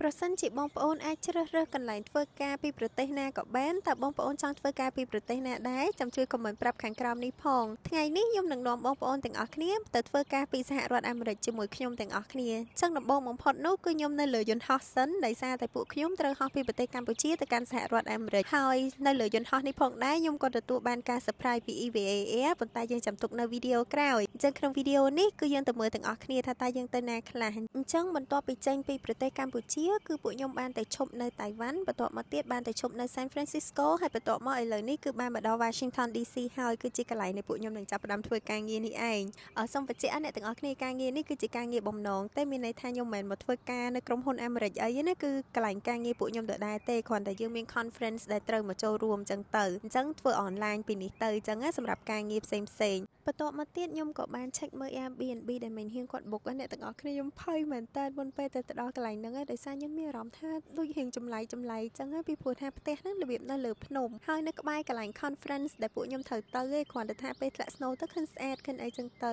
ប្រសិនជាបងប្អូនអាចជ្រើសរើសកន្លែងធ្វើការពីប្រទេសណាក៏បានតើបងប្អូនចង់ធ្វើការពីប្រទេសណាដែរចាំជួយ comment ប្រាប់ខាងក្រោមនេះផងថ្ងៃនេះខ្ញុំនឹងនាំបងប្អូនទាំងអស់គ្នាទៅធ្វើការពីសហរដ្ឋអាមេរិកជាមួយខ្ញុំទាំងអស់គ្នាចឹងដំបូងបំផុតនោះគឺខ្ញុំនៅលើយន្តហោះសិនដោយសារតែពួកខ្ញុំត្រូវហោះពីប្រទេសកម្ពុជាទៅកាន់សហរដ្ឋអាមេរិកហើយនៅលើយន្តហោះនេះផងដែរខ្ញុំក៏ទទួលបានការ surprise ពី EVA Air ប៉ុន្តែយើងចាំទុកនៅវីដេអូក្រោយអញ្ចឹងក្នុងវីដេអូនេះគឺយើងទៅមើលទាំងអស់គ្នាថាតើយើងទៅណាខ្លះអញ្ចឹងបន្ទាប់ពីចេញពីប្រទេសកម្ពុជាគឺពួកខ្ញុំបានទៅឈប់នៅតៃវ៉ាន់បន្ទាប់មកទៀតបានទៅឈប់នៅ San Francisco ហើយបន្ទាប់មកឥឡូវនេះគឺបានមកដល់ Washington DC ហើយគឺជាកន្លែងដែលពួកខ្ញុំនឹងចាប់ផ្ដើមធ្វើការងារនេះឯងអសូមបញ្ជាក់អ្នកទាំងអស់គ្នាការងារនេះគឺជាការងារបំណងតែមានន័យថាខ្ញុំមិនមែនមកធ្វើការនៅក្រុមហ៊ុនអាមេរិកអីទេណាគឺកន្លែងការងារពួកខ្ញុំដដែលទេគ្រាន់តែយើងមាន conference ដែលត្រូវមកចូលរួមអញ្ចឹងទៅអញ្ចឹងធ្វើ online ពីនេះទៅអញ្ចឹងណាសម្រាប់ការងារផ្សេងផ្សេងៗបន្ទាប់មកទៀតខ្ញុំក៏បាន check មើល Airbnb ដែលមិញហៀងគាត់ book អ្នកទាំងអស់គ្នាខ្ញុំភ័យមែនតើមុនពេលទៅដល់កន្លែងហ្នឹងដោយសារខ្ញុំមានអារម្មណ៍ថាដូចរៀងចម្លែកចម្លែកអញ្ចឹងពីព្រោះថាផ្ទះហ្នឹងរបៀបនៅលើភ្នំហើយនៅក្បែរកន្លែង conference ដែលពួកខ្ញុំត្រូវទៅឯងគ្រាន់តែថាពេលធ្លាក់ snow ទៅឃើញស្អាតឃើញអីចឹងទៅ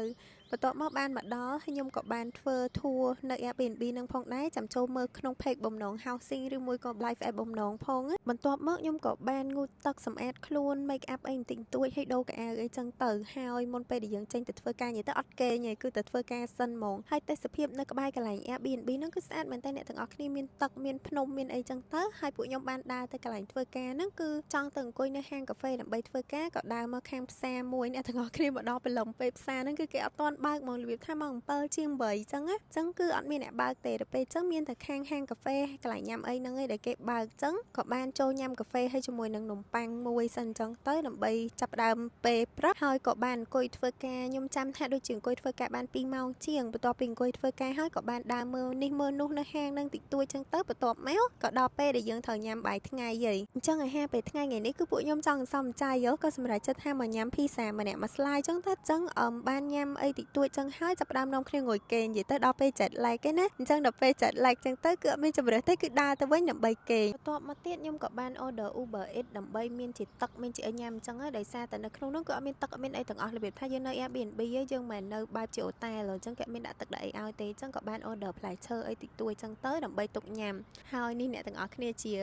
បន្ទាប់មកបានមកដល់ហើយខ្ញុំក៏បានធ្វើ tour នៅ Airbnb នឹងផងដែរចាំចូលមើលក្នុង page បំណង housing ឬមួយក៏ live app បំណងផងបន្ទាប់មកខ្ញុំក៏បានងូតទឹកសម្អាតខ្លួន make up អីបន្តិចបន្តួចហើយដូរខោអាវអីចឹងទៅហើយមុនពេលដែលយើងចេញទៅធ្វើការនិយាយទៅអត់គេងទេគឺទៅធ្វើការសិនហ្មងហើយទេសភាពនៅក្បែរកន្លែង Airbnb ហ្នឹងគឺស្អាតមែនតើអ្នកទាំងអស់គ្នាមានទឹកមានភ្នំមានអីចឹងទៅហើយពួកខ្ញុំបានដើរទៅកន្លែងធ្វើការហ្នឹងគឺចង់ទៅអង្គុយនៅហាងកាហ្វេដើម្បីធ្វើការក៏ដើរមកខាងផ្សារមួយអ្នកទាំងអស់គ្នាមកដល់ព្រលឹមពេលផ្សារហ្នឹងគឺគេអត់ទាន់បើកហ្មងរបៀបថាម៉ោង7ជាង8អញ្ចឹងណាអញ្ចឹងគឺអត់មានអ្នកបើកទេដល់ពេលអញ្ចឹងមានតែខាងហាងកាហ្វេកន្លែងញ៉ាំអីហ្នឹងឯងដែលគេបើកអញ្ចឹងក៏បានចូលញ៉ាំកាហ្វេហើយជាមួយនឹងនំប៉័ងមួយសិនអញ្ចឹងទៅដើម្បីចាប់ផ្ដើមពេលព្រឹកហើយក៏បានអង្គុយធ្វើការខ្ញុំចាំថាដូចជាអង្គុយធ្វើការបាន2ម៉ោងជាងបន្ទាប់ពីអង្គុយធ្វើការហើយក៏បានដើរមើលនេះមើលនោះនៅហាងហ្នឹងតិចតួចអញ្ចឹងទៅបន្ទាប់មកក៏ដល់ពេលដែលយើងត្រូវញ៉ាំបាយថ្ងៃហីអញ្ចឹងអាហារពេលថ្ងៃថ្ងៃនេះគឺពួកខ្ញុំចង់សំចៃក៏សម្រេចចិត្តថាមកញ៉ាំភីសាម្នាក់មួយ slice អញ្ចឹងទៅអញ្ចឹងអឹមបានញ៉ាំអីតិចតួចអញ្ចឹងហើយចាប់ផ្ដើមនាំគ្នាងុយគេងនិយាយទៅដល់ពេល jet lag ឯណាអញ្ចឹងដល់ពេល jet lag អញ្ចឹងទៅគឺអត់មានជម្រើសទេគឺដើរទៅវិញដើម្បីគេងបន្ទាប់មកទៀតខ្ញុំក៏បាន order Uber Eats ដើម្បីមានជាទឹកមានជាអីញ៉ាំអញ្ចឹងហើយដោយសារតែនៅក្នុងនោះគឺអត់មានទឹកអត់មានអីទាំងអស់របៀបថាយើងនៅ Airbnb ឯងយើងមិនមែននៅបែបជាអូតែលអញ្ចឹងគេអត់មានដាក់ទឹកដាក់អីឲ្យទេអញ្ចឹងក៏បាន order ផ្លែឈើអីតិចតួចអញ្ចឹងទៅដើម្បីទុកញ៉ាំហើយនេះអ្នកទាំងអស់គ្នាជា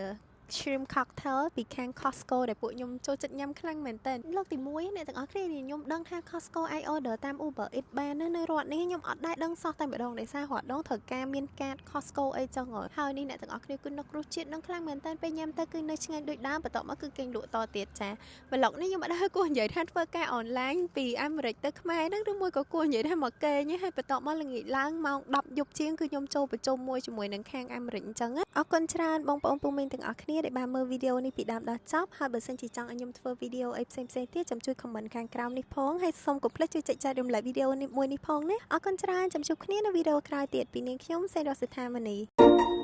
shrimp cocktail ពីខាង Costco ដែលពួកខ្ញុំចូលចិត្តញ៉ាំខ្លាំងមែនតើលើកទី1អ្នកទាំងអស់គ្នាខ្ញុំដឹងថា Costco អាច order តាម Uber Eats បានណានៅរដ្ឋនេះខ្ញុំអត់ដែរដឹងសោះតែម្ដងដោយសាររត់ដងត្រូវការមានកាត Costco អីចឹងហើយនេះអ្នកទាំងអស់គ្នាគឺនឹករសជាតិនឹងខ្លាំងមែនតើពេលញ៉ាំទៅគឺនៅឆ្ងាញ់ដូចដើមបន្ទាប់មកគឺគេលក់តទៀតចា vlog នេះខ្ញុំអត់ដឹងគួរនិយាយថាធ្វើការអនឡាញពីអាមេរិកទៅខ្មែរហ្នឹងឬមួយក៏គួរនិយាយថាមកគេងហើយបន្ទាប់មកល្ងាចឡើងម៉ោង10យប់ជាងគឺខ្ញុំចូលប្រជុំមួយជាមួយនឹងខាងអាមេរិកអញ្ចឹងអរគុណច្រើនបងប្អូនពូមីងទាំងអស់គ្នាដែលបានមើលវីដេអូនេះពីដើមដល់ចប់ហើយបើសិនជាចង់ឲ្យខ្ញុំធ្វើវីដេអូអីផ្សេងៗទៀតចាំជួយ comment ខាងក្រោមនេះផងហើយសូមកុំភ្លេចជួយចុចចែករំលែកវីដេអូនេះមួយនេះផងណាអរគុណច្រើនចាំជួបគ្នានៅវីដេអូក្រោយទៀតពីនាងខ្ញុំសេនរសិដ្ឋាមនី។